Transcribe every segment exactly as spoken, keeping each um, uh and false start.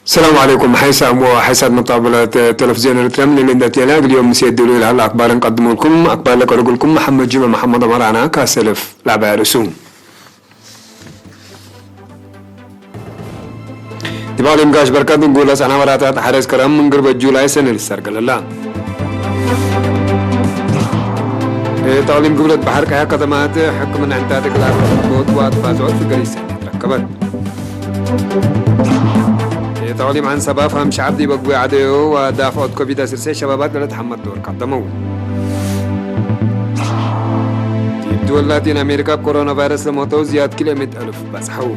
ሰላም ዐለይኩም። ሓይሳም ወሓይሳት መጣብለት ቴሌቪዝዮን ኤረትርያ፣ ምን እሊ እንዴ ቴና እግል ዮም ምሴ ድሉ ለሀለ አክባር እንቀድሙልኩም። አክባር ለቀርጉልኩም መሐመድ ጅምዐ መሐመድ ኦመር አነ። ካሰልፍ ለዐባይ ርእሱ። ዲብ አቅሊም ጋሽ በርካ ድንጉር ለጸንሐ ወራታት ሐረስ ከረም ምን ግርበ ጁላይ ሰኒ ልሰርገለላ። እት አቅሊም ግብለት በሐር ቀያ ከተማት ሕክምና ዕንታት እግል አርበዕቦት ወአትፋዝዖት ፍገሪሰ ተረከበት። እት አቅሊም ዐንሰባ ፋም ሸዐብ ዲብ አግቡይ ዐደዮ ወዳፍዖት ኮቪድ ዐስር ሸባባት ለለትሐመድ ዶር ቀደመው። ዲብ ድወል ላቲን አሜሪካ ኮሮና ቫይረስ ለሞተው ዝያድ ክልኤ ምእት አልፍ በጽሐው።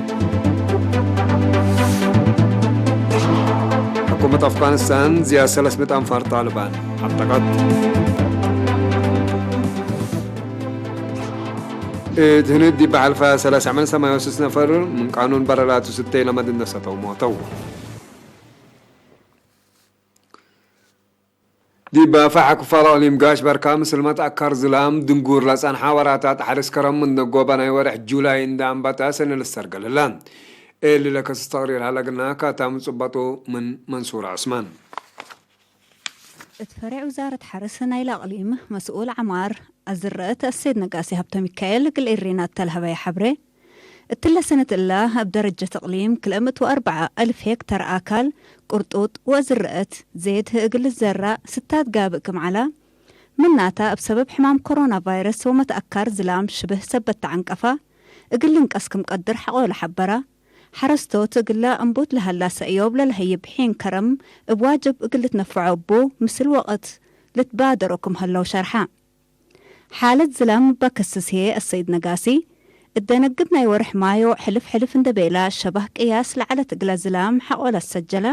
ሕኩመት አፍጋኒስታን ዝያድ ሰለስ ምእት አንፋር ጣልባን ዐጠቀት። እት ህንድ ዲብ ሐልፈ ሰለስ ምን ሰማንያ ወስስ ነፈር ምን ቃኑን በረራቱ ስተይ ለመድነሰተው ሞተው። ዲብ አፋሕ ክፋል አቅሊም ጋሽ በርካ ምስል መትአካር ዝላም ድንጉር ለጸንሐ ወራታት ሐርስ ከረም ምን ነጎበ ናይ ወርሕ ጁላይ እንደ አንበጠ ሰኒ ልሰርገለለ። እሊ ለከስስ ተቅሪር ሀለግና ካታም ጽበጡ ምን መንሱር ዑስማን። እት ፈሬዕ ውዛረት ሐርስ ናይለ አቅሊም መስኡል ዐማር አዝረአት አሰይድ ነጋሲ ሀብተሚካኤል እግል ኤሬናት ተልሀበየ ሐብሬ፣ እትለ ሰነት እላ እብ ደረጀት እቅሊም ክልኤ ምእት ወአርበዓ አልፍ ሄክታር አካል ቅርጡጥ ወዝረአት ዜድ እግል ልዘራእ ስታት ጋብእ ክም ዐላ፣ ምናተ እብ ሰበብ ሕማም ኮሮና ቫይረስ ወመትአካር ዝላም ሽብህ ሰበት ተዐንቀፋ እግል ልንቀስ ክም ቀድር ሐቆለ ሐበራ። ሐረስቶት እግለ እንቡት ለሀላ ሰእዮብ ለለሀይብ ሒን ከረም እብ ዋጅብ እግል ልትነፈዖ እቡ ምስል ወቅት ልትባደሮ ክም ሀለው ሸርሐ። ሓለት ዝላም በክስስ ህዬ አሰይድ ነጋሲ፣ እት ደነግብ ናይ ወርሕ ማዮ ሕልፍ ሕልፍ እንዴ ቤላ ሸባህ ቅያስ ለዐለት እግለ ዝላም ሐቆለ አሰጀለ።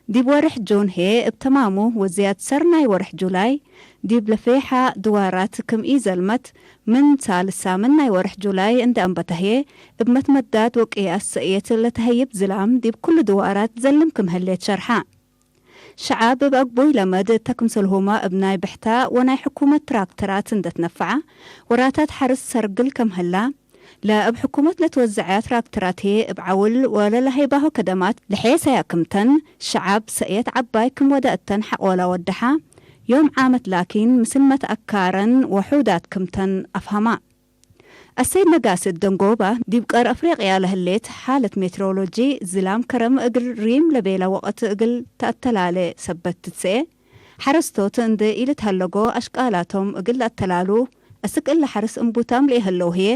ዲብ ወርሕ ጁን ህዬ እብ ተማሙ ወዝያድ ሰር ናይ ወርሕ ጁላይ ዲብ ለፌሓ ድዋራት ክም ኢዘልመት፣ ምን ሳልስ ሳምን ናይ ወርሕ ጁላይ እንዴ አንበተ ህዬ፣ እብ መትመዳድ ወቅያስ ሰእየት ለተሀይብ ዝላም ዲብ ኩሉ ድዋራት ዘልም ክም ህሌት ሸርሐ። ሸዓብ እብ አግቡይ ለመድ እተ ክምሰልሁመ እብ ናይ ብሕታ ወናይ ሕኩመት ትራክተራት እንዴ ትነፈዐ፣ ወራታት ሐርስ ሰርግል ክም ህላ፣ ለእብ ሕኩመት ለትወዘዐያ ትራክተራት ህዬ እብ ዐውል ወለለሀይባሁ ከደማት ለሔሰያ ክምተን፣ ሸዓብ ሰእየት ዐባይ ክም ወደ እተን ሐቆላ ወደሐ። ዮም ዓመት ላኪን ምስል መትአካረን ወሑዳት ክምተን አፍሀማ። አሰይድ ነጋሲ እት ደንጎባ፣ ዲብ ቀር አፍሪቅያ ለህሌት ሓለት ሜትሮሎጂ ዝላም ከረም እግል ሪም ለቤለ ወቅት እግል ተአተላሌ ሰበት ትትሰኤ፣ ሐረስቶት እንዴ ኢልትሀለጎ አሽቃላቶም እግል ለአተላሉ፣ አስክ እለ ሐርስ እንቡታም ለኢሀለው ህዬ፣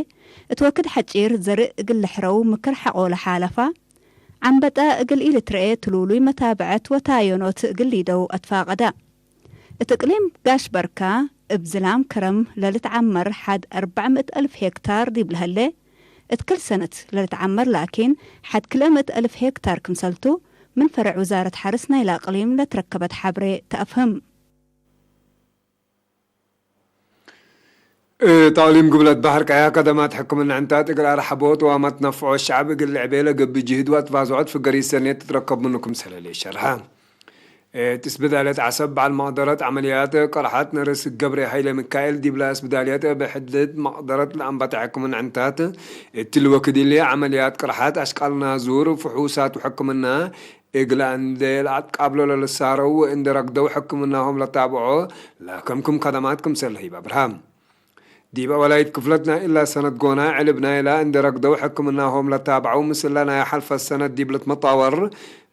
እት ወክድ ሐጪር ዘርእ እግል ልሕረው ምክር ሐቆለ ሓለፋ። ዐንበጠ እግል ኢልትረኤ ትሉሉይ መታብዐት ወታየኖት እግል ሊደው አትፋቀደ። እት እቅሊም ጋሽ በርካ እብ ዝላም ከረም ለልትዐመር ሐድ አርበዕ ምእት አልፍ ሄክታር ዲብ ለሀሌ፣ እት ክል ሰነት ለልትዐመር ላኪን ሐድ ክልኤ ምእት አልፍ ሄክታር ክምሰልቱ፣ ምን ፈረዕ ውዛረት ሐርስ ናይለ አቅሊም ለትረከበት ሐብሬ ተአፍህም። እት አቅሊም ግብለት በሐር ቀያ ከደማት ሕክምና ዕንታት እግል አርሐቦት ወአመት ነፍዖ ሸዐብ እግል ልዕቤ ለገብእ ጅህድ ወአትፋዝዖት ፍገሪት ሰኔት ትትረከብ ምኑ ክምሰለ ሌሸርሐ። እት ስብዳልየት ዐሰብ በዐል መቅደረት ዐመልያት ቅርሐት ነርስ ገብሬ ሀይለ ሚካኤል፣ ዲብለ ስብዳልየት እብ ሕድት መቅደረት ለአንበተ ሕክምና ዕንታት፣ እትሊ ወክድ እሊ ዐመልያት ቅርሐት አሽቃል ናዙር፣ ፍሑሳት ወሕክምና እግለ እንዴ ለአትቃብሎ ለልሳረው ወእንዴ ረግደው ሕክምናሆም ለታብዖ ለከምክም ከደማት ክምሰል ለህይብ አብርሃም። ዲብ አወላይት ክፍለት ናይ እላ ሰነት ጎናይ ዕልብ ናይላ እንዴ ረግደው ሕክምናሆም ለታብዐው፣ ምስለ ናይ ሐልፈት ሰነት ዲብ ልትመጣወር፣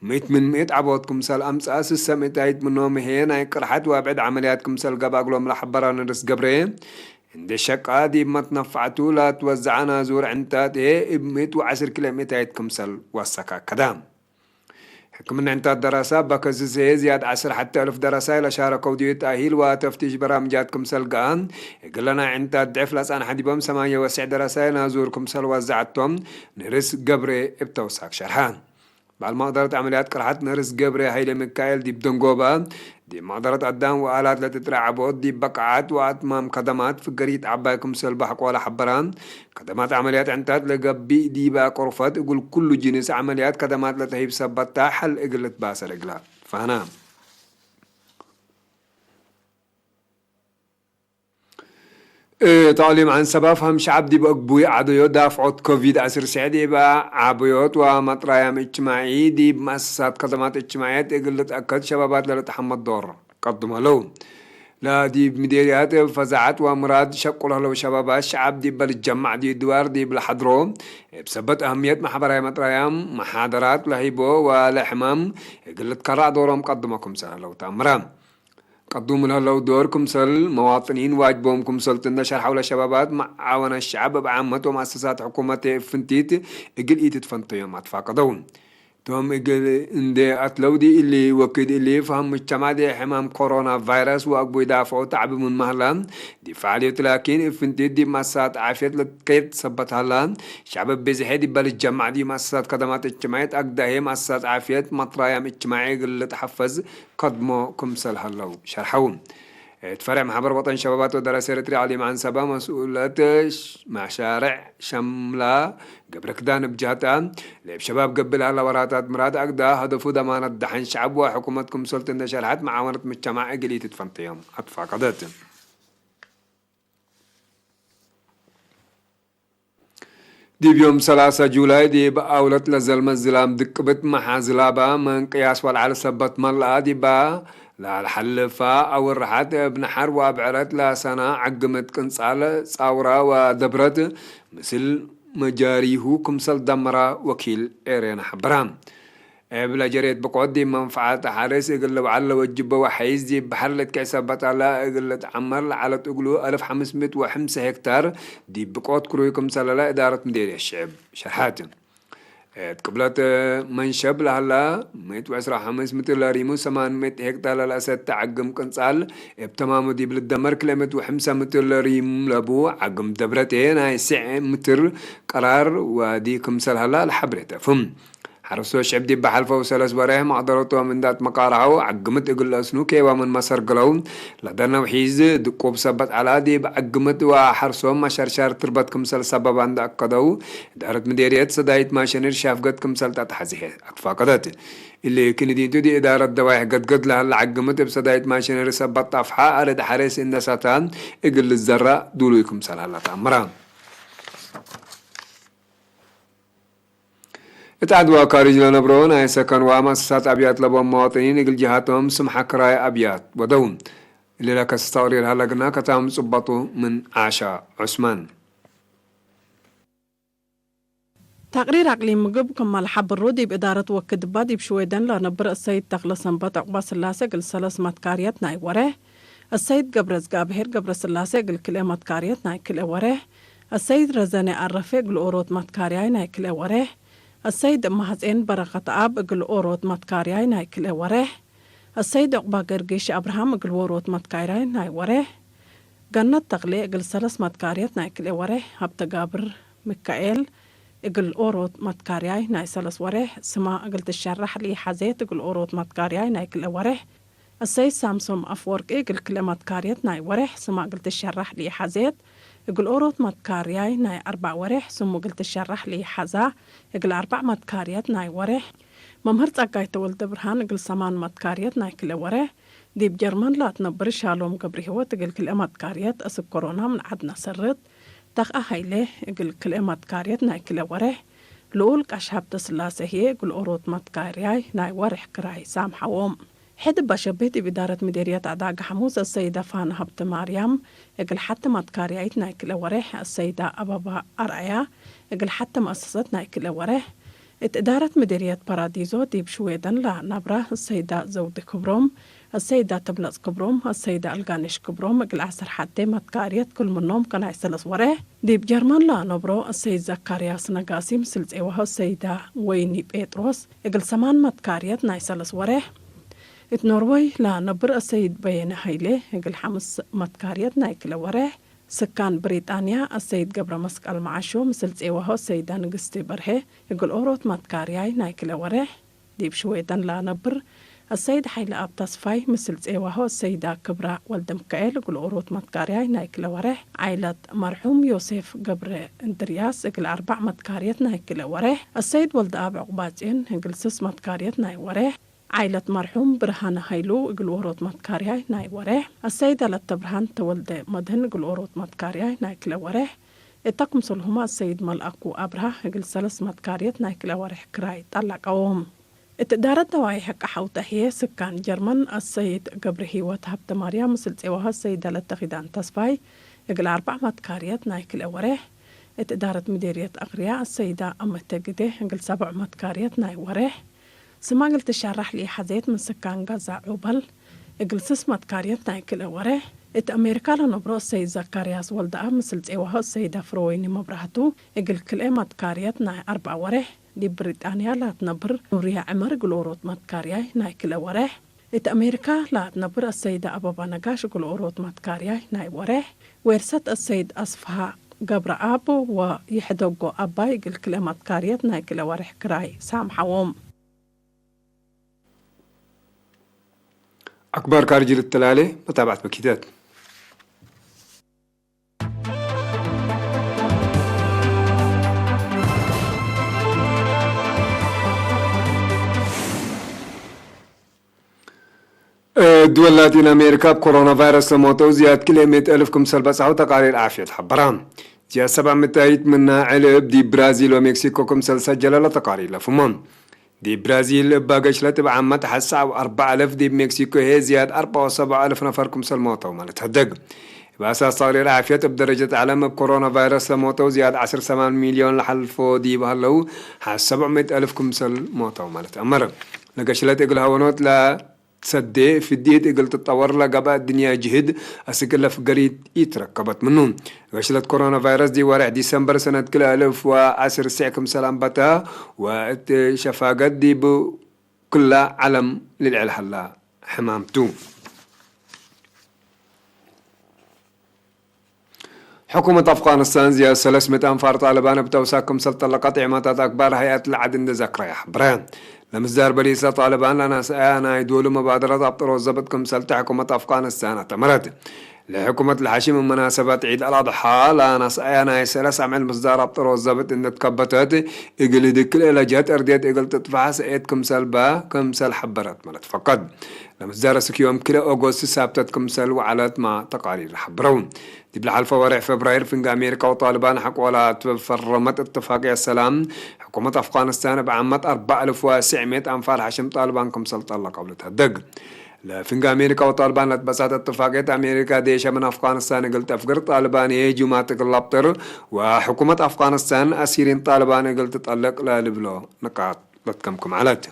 ምእት ምን ምእት ዐቦት ክምሰል አምጽአ፣ ስሰ ምእታይት ምኖም ህዬ ናይ ቅርሐት ወአብዕድ ዐመልያት ክምሰል ገብአ እግሎም ለሐበረ ነርስ ገብሬ፣ እንዴ ሸቃ ዲብ መትነፈዕቱ ለትወዘዐ ናዙር ዕንታት ህዬ እብ ምእት ወዐስር ኪሎ ሜታይት ክምሰል ወሰክ አከደ። ሕክምና ዕንታት ደረሳ በከስስ ህዬ ዝያድ ዐስር ሐቴ አልፍ ደረሳይ ለሻረከው ዲብ ተእሂል ወተፍቲሽ በራምጃት ክምሰል ገአ፣ እግለ ናይ ዕንታት ድዕፍ ለጸንሐ ዲቦም ሰማንየ ወስዕ ደረሳይ ናዙር ክምሰል ወዘዐቶም ንርስ ገብሬ እብ ተውሳክ ሸርሐ። በዓል መቅደረት ዐመልያት ቅርሐት ነርስ ገብረ ሀይለ ሚካኤል ዲብ ደንጎበ፣ ዲብ መቅደረት አዳም ወአላት ለትትረዐቦት ዲብ በቃዓት ወአትማም ከደማት ፍገሪት ዐባይ ክምሰል በሐቆለ ሐበረ። ከደማት ዐመልያት ዕንታት ለገብእ ዲበ ቆርፈት እግል ኩሉ ጅንስ ዐመልያት ከደማት ለተህይብ ሰበት ተ ሐል እግል ልትባሰር እግለ ትፋህና። እት አቅሊም ዐንሰበ ፈህም ሸዐብ ዲብ አግቡይ ዐደዮት ዳፍዖት ኮቪድ ዐስር ስዕድ እበ ዐበዮት ወመጥራያም እጅትማዒ ዲብ መአሰሳት ከደማት እጅትማዕየት እግል ልትአከድ ሸባባት ለልትሐመድ ዶር ቀድሞ ለው። ለዲብ ምዴርያት እብ ፈዛዐት ወምራድ ሸቁል ህለው ሸባባት ሸዐብ ዲበ ልትጀማዕ ዲብ ድዋር ዲብ ለሐድሮ እብ ሰበት አህምየት መሐበራይ መጥራያም መሓደራት ለህይቦ ወለሕማም እግል ልትከራዕ ዶሮም ቀድሞ ክምሰል ህለው ተአምረ። ቀዱም ለህለው ዶር ክምሰል መዋጥኒን ዋጅቦም ክምሰል ትነ ሸርሐው ለሸባባት መዓወነት ሸዐብ እብ ዓመት ወመአሰሳት ሕኩመት እብ ፍንቲት እግል ኢትትፈንተዮም አትፋቀደው። ቶም እግል እንዴ አትለው ዲእሊ ወክድ እሊ ፈሀም ሙጅተማዕ ዲብ ሕማም ኮሮና ቫይረስ ወአግቡይ ዳፍዖ ተዕቢ ምን መህላ ዲብ ፈዓልዮት ላኪን እብ ፍንቲት ዲብ መአሰሳት ዓፍየት ለትከየድ ሰበት ሀላ። ሸዐብ ብዝሔ ዲበ ልትጀማዕ ዲብ መአሰሳት ከደማት እጅትማዕየት አግዳሄ መአሰሳት ዓፍየት መትራያም እጅትማዒ እግል ልትሐፈዝ ከድሞ ክምሰል ሀለው ሸርሐው። እት ፈሬዕ መሕበር ወጠን ሸባባት ወደራሰ ኤረትርያ አቅሊም ዐንሰበ መስኡለት መሻሬዕ ሸምላ ገብረ ክዳን እብ ጀህታ፣ ለእብ ሸባብ ገብእ ለሀለ ወራታት ምራድ አግዳ፣ ሀደፉ ደማነት ደሐን ሸዐብ ወሕኩመት ክምሰልቱ እንዴ ሸርሐት፣ መዓወነት ሙጅተማዕ እግል ኢትትፈንተዮም አትፋቀደት። ዲብ ዮም ሰላሰ ጁላይ ዲብ አውለት ለዘልመ ዝላም ድቅብት መሓዝላባ ምን ቅያስ ወለዐል ሰበት መልአ ዲባ ለአልሐልፋ አውርሐት እብ ነሐር ወአብዕረት ለሰና ዐግምት ቅንጻል ጻውራ ወደብረት ምስል መጃሪሁ ክምሰል ደመራ ወኪል ኤሬና ሐበራ። እብ ለጀሬት ብቆት ዲብ መንፈዐት ሐርስ እግል ልብዓል ለወጅበ ወሐይዝ ዲብ በሐር ልትክዕ ሰበት አላ እግል ልትዐመር ለዐለት እግሉ አልፍ ሐምስ ምእት ወሐምሰ ሄክታር ዲብ ብቆት ክሩይ ክምሰለለ እዳረት ምዴርየት ሽዕብ ሸርሐት። እት ቅብለት መንሸብ ለሀላ ምእት ወዕስራ ወሐምስ ምትር ለሪሙ ሰማን ምእት ሄክታር ለለአሰተ ዐግም ቅንጻል እብ ተማሙ ዲብ ልደመር ክልኤ ምእት ወሐምሳ ምትር ለሪም ለቡ ዐግም ደብረቴ ናይ ስዕ ምትር ቀራር ዋዲ ክምሰል ሀላ ለሐብሬ ተፍም። ሐረስቶት ሽዕብ ዲብ በሐልፈው ሰለስ ወሬሕ መቅደረቶም እንደ አትመቃርዐው፣ ዐግምት እግል ለአስኑ ኬዋ ምን መሰር ግለው፣ ለደነው ሒዝ ድቁብ ሰበት ዐላ፣ ዲብ ዐግምት ወሐርሶም መሸርሻር ትርበት ክምሰል ሰበባ እንደ አከደው፣ እዳረት ምዴርየት ሰዳይት ማሸነር ሻፍገት ክምሰል ተአትሐዜ አትፋቀደት። እሊ ክንዲንቱ ዲብ እዳረት ደዋይሕ ገድገድ ለሀለ ዐግምት እብ ሰዳይት ማሸነር ሰበት ጠፍሐ፣ አርድ ሐሬስ እንደ ሰተ እግል ልዘራእ ዱሉይ ክምሰል ሀላ ተአምረ። እት ዐድ ወካርጅ ለነብሮ ናይ ሰከን ወመአሰሳት አብያት ለቦም መዋጥኒን እግል ጀሃቶም ስምሐ ክራይ አብያት ወደው። እሊ ለከሰስ ተቅሪር ሀለ ግና፣ ከታም ጽበጡ ምን ዓሻ ዑስማን። ተቅሪር አቅሊም ምግብ ክመ ለሐብሩ፣ ዲብ እዳረት ወክድ እባ ዲብ ሽዌደን ለነብር እሰይድ ተክለሰንበት ዑቅበስላሴ እግል ሰለስ መትካርየት ናይ ወሬሕ፣ እሰይድ ገብረዝጋብሄር ገብረስላሴ እግል ክልኤ መትካርየት ናይ ክልኤ ወሬሕ፣ እሰይድ ረዘነ አረፌ እግል ኦሮት መትካርያይ ናይ ክልኤ ወሬሕ፣ እሰይድ እመሐጼን በረከተአብ እግል ኦሮት መትካርያይ ናይ ክልኤ ወሬሕ፣ እሰይድ ዑቅባገርጊሽ አብርሃም እግል ዎሮት መትካርያይ ናይ ወሬሕ፣ ገነት ተክሌ እግል ሰለስ መትካርየት ናይ ክልኤ ወሬሕ፣ ሀብተጋብር ሚካኤል እግል ኦሮት መትካርያይ ናይ ሰለስ ወሬሕ፣ ስማ እግል ትሸራሕ ለኢሐዜት እግል ኦሮት መትካርያይ ናይ ክልኤ ወሬሕ፣ እሰይድ ሳምሶም አፍወርቂ እግል ክልኤ መትካርየት ናይ ወሬሕ፣ ስማ እግል ትሸራሕ ለኢሐዜት እግል ኦሮት መትካርያይ ናይ አርበዕ ወሬሕ፣ ስሙ እግል ትሸራሕ ለኢሐዛ እግል አርበዕ መትካርየት ናይ ወሬሕ፣ መምህር ጸጋይ ተወልደ ብርሃን እግል ሰማን መትካርየት ናይ ክልኤ ወሬሕ፣ ዲብ ጀርመን ለአትነብር ሻሎም ገብረሂወት እግል ክልኤ መትካርየት፣ እስክ ኮሮና ምን ዐድ ነሰርት ተክአ ሀይሌ እግል ክልኤ መትካርየት ናይ ክልኤ ወሬሕ፣ ልኡል ቀሽ ሀብተስላሴ ህዬ እግል ኦሮት መትካርያይ ናይ ወሬሕ ክራይ ሳምሐዎም። ሕድ እበ ሸብህ ዲብ እዳረት ምዴርየት አዳግ ሐሙስ፣ አሰይደ ፋና ሀብተማርያም እግል ሐቲ መትካርያይት ናይ ክልኤ ወሬሕ፣ አሰይደ አበባ አርአያ እግል ሐቲ መአሰሰት ናይ ክልኤ ወሬሕ፣ እት እዳረት ምዴርየት ፓራዲዞ ዲብ ሽዌደን ለነብራ አሰይደ ዘውዲ ክብሮም፣ አሰይደ ትብለጽ ክብሮም፣ አሰይደ አልጋነሽ ክብሮም እግል ዐሰር ሐቴ መትካርየት ክል ምኖም ከናይ ሰለስ ወሬሕ፣ ዲብ ጀርመን ለነብሮ አሰይድ ዘካርያስ ነጋሲ ምስል ጼዋሁ አሰይደ ወይኒ ጴጥሮስ እግል ሰማን መትካርየት ናይ ሰለስ ወሬሕ፣ እት ኖርወይ ለነብር አሰይድ በየነ ሀይሌ እግል ሐምስ መትካርየት ናይ ክልኤ ወሬሕ፣ ስካን ብሪጣንያ አሰይድ ገብረ መስቀል መዓሾ ምስል ጼዋሁ አሰይደ ንግስቲ በርሄ እግል ኦሮት መትካርያይ ናይ ክልኤ ወሬሕ፣ ዲብ ሽዌደን ለአነብር አሰይድ ሐይለአብ ተስፋይ፣ ምስል ጼዋሆ አሰይዳ ክብራ ወልደምካኤል እግል ኦሮት መትካርያይ ናይ ክለ ወሬሕ፣ ዓይለት መርሑም ዮሴፍ ገብረ እንድርያስ እግል አርበዕ መትካርየት ናይ ክለ ወሬሕ፣ አሰይድ ወልደአብ ዑቅባጽዮን እግል ስስ መትካርየት ናይ ወሬሕ፣ ዓይለት መርሑም ብርሃነ ሀይሉ እግል ዎሮት መትካርያይ ናይ ወሬሕ፣ አሰይድ አለተብርሃን ተወልደ መድህን እግል ዎሮት መትካርያይ ናይ ክለ ወሬሕ፣ እተ ክምሰልሁመ አሰይድ መልአኩ አብርሃ እግል ሰለስ መትካርየት ናይ ክለ ወሬሕ ክራይ ጠለቀዎም። እት እዳረት ደዋይ ሕቀ ሐውተ ህዬ ስካን ጀርመን አሰይድ ገብረሂወት ሀብተማርያም ምስል ጼዋሁ አሰይድ አለተኪዳን ተስፋይ እግል አርበዕ መትካርየት ናይ ክለ ወሬሕ፣ እት እዳረት ምዴርየት አክርያ አሰይዳ አመተ ግዴ እግል ሰብዕ መትካርየት ናይ ወሬሕ፣ ስማ እግል ትሸራሕ ለኢሐዜት ምን ስካን ጋዛ ዑበል እግል ስስ መትካርየት ናይ ክልኤ ወሬሕ፣ እት አሜሪካ ለነብሮ እሰይድ ዘካርያስ ወልደአብ ምስል ጼዋሁ እሰይደ ፍረወይኒ መብራህቱ እግል ክልኤ መትካርየት ናይ አርበዕ ወሬሕ፣ ዲብ ብሪጣንያ ለትነብር ኑርያ ዕመር እግል ኦሮት መትካርያይ ናይ ክልኤ ወሬሕ፣ እት አሜሪካ ለትነብር እሰይደ አበባ ነጋሽ እግል ኦሮት መትካርያይ ናይ ወሬሕ፣ ዌርሰት እሰይድ አስፍሃ ገብረአብ ወይሕደጎ አባይ እግል ክልኤ መትካርየት ናይ ክልኤ ወሬሕ ክራይ ሳምሐዎም። አክባር ካርጅ ልትላሌ መታብዐት በኪተት። ድወል ላቲን አሜሪካ እብ ኮሮና ቫይረስ ለሞተው ዝያድ ክልኤ ምእት አልፍ ክምሰል በጽሐው ተቃሪር ዓፍየት ሐበራ። ዝያድ ሰብዓ ምእት ምና ዕልብ ዲብ ብራዚል ወሜክሲኮ ክምሰል ሰጀለ ለተቃሪር ለፍሞ። ዲብ ብራዚል እባ ገሽለት እብ ዓመት ሐሰ አርበዕ አልፍ፣ ዲብ ሜክሲኮ ህዬ ዝያድ አርበዕ ወሰብዓ አልፍ ነፈር ክምሰል ሞተው ማለት ሀደግ። እብ አሳስ ተቅሪር ዓፍየት፣ እብ ደረጀት ዐለም እብ ኮሮና ቫይረስ ለሞተው ዝያድ ዐስር ሰማን ሚልዮን ለሐልፎ ዲብ ሀለው፣ ሐሰ ሰብዕ ምእት አልፍ ክምሰል ሞተው ማለት አመረ። ለገሽለት እግል ሀወኖት ለ ሰዴ ፍድየት እግል ትጠወር ለገብአ እድንያ ጅህድ አስክ ለፍገሪት ኢትረከበት ምኑ። ገሽለት ኮሮና ቫይረስ ዲብ ወሬሕ ዲሰምበር ሰነት ክልኤ አልፍ ወዐስር ሴዕ ክምሰል አንበተ ወእት ሸፋገት ዲብ ክለ ዐለም ልልዕል ሀላ ሕማም ቱ። ሕኩመት አፍጋኒስታን ዝያድ ሰለስ ምእት አንፋር ጣልባን እብ ተውሳክ ክምሰል ጠለቀት ዔማታት አክባር ሀይአት ለዐድ እንዴ ዘክረየ ሐብረ። ለምስዳር በሊስ ለጣልባን ለነስአያ ናይ ዶሉ መባደረት አብጥሮት ዘብጥ ክምሰል ተ ሕኩመት አፍጋኒስታን አተመረት። ለሕኩመት ለሐሺ ምን መናሰበት ዒድ አልአድሓ ለነስአያ ናይ ሰለስ አምዕል ምስዳር አብጥሮት ዘብጥ እንዴ ትከበተት፣ እግል ህድግ ክልኤ ለጀህት እርድየት እግል ትጥፈሕ ሰእየት ክምሰል በ ክምሰል ሐበረት መለት ፈቀድ። ለምስዳር አስክ ዮም ክልኤ ኦጎስት ሳብተት ክምሰል ወዐለት ማ ተቃሪር ሐብረው። ዲብ ለሐልፈ ወሬሕ ፌብራይር፣ ፍንጌ አሜሪካ ወጣልባን ሐቆ ለትፈረመት እትፋቅየት ሰላም፣ ሕኩመት አፍጋኒስታን እብ ዓመት አርበዕ አልፍ ወስዕ ምእት አንፋር ሐሽም ጣልባን ክምሰል ጠለቀው ልትሀደግ። ለፍንጌ አሜሪካ ወጣልባን ለትበጻት እትፋቅየት፣ አሜሪካ ዴሸ ምን አፍጋኒስታን እግል ተፍግር፣ ጣልባን የህጁማት እግል ለብጥር፣ ወሕኩመት አፍጋኒስታን አሲሪን ጣልባን እግል ትጠልቅ ለልብሎ ንቃጥ ለትከምክም ዐለት።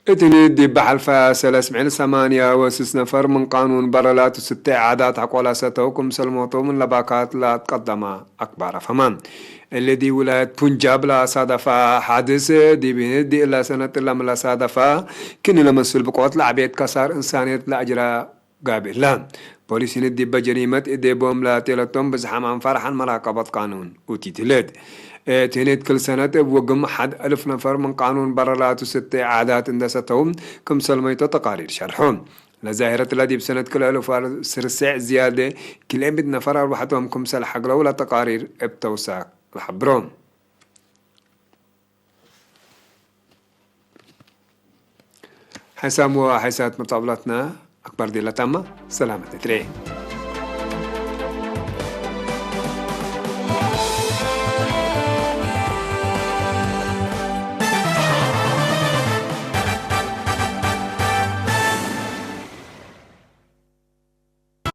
እትኒ ዲብ ሐልፈ ሰለስ ምዕል ሰማንያ ወስስ ነፈር ምን ቃኑን በረ ላቱ ስተ ዓዳት ሐቆ ለሰተው ክምሰል ሞተው ምን ለባካት ለአትቀደመ አክባር አፍሀመ። እሊ ዲብ ውላየት ፑንጃብ ለአሳደፈ ሐድስ ዲብ ህንድ እለ ሰነት እለ ምን ለሳደፈ ክኒ ለመስል ብቆት ለዐቤት ከሳር እንሳንየት ለአጅረ ጋብእ እለ። ፖሊስ ህንድ ዲበ ጀሪመት እዴ ቦም ለቴለቶም ብዝሓም አንፋር ሐን መራቀበት ቃኑን ኡቲት ህሌት። እት ህንድ ክል ሰነት እብ ወግም ሐድ አልፍ ነፈር ምን ቃኑን በረ ላቱ ስተ ዓዳት እንደ ሰተው ክምሰል መይቶ ተቃሪር ሸርሖ። ለዛሂረት እለ ዲብ ሰነት ክል አልፍ ወዐስር ሴዕ ዝያደ ክልኤ ምእት ነፈር አርወሐቶም ክምሰል ሐግለው ለተቃሪር እብ ተውሳክ ለሐብሮ። ሐሳም ወሐይሳት መጣብላትና አክባር ዴላታማ ሰላመት እትሬ።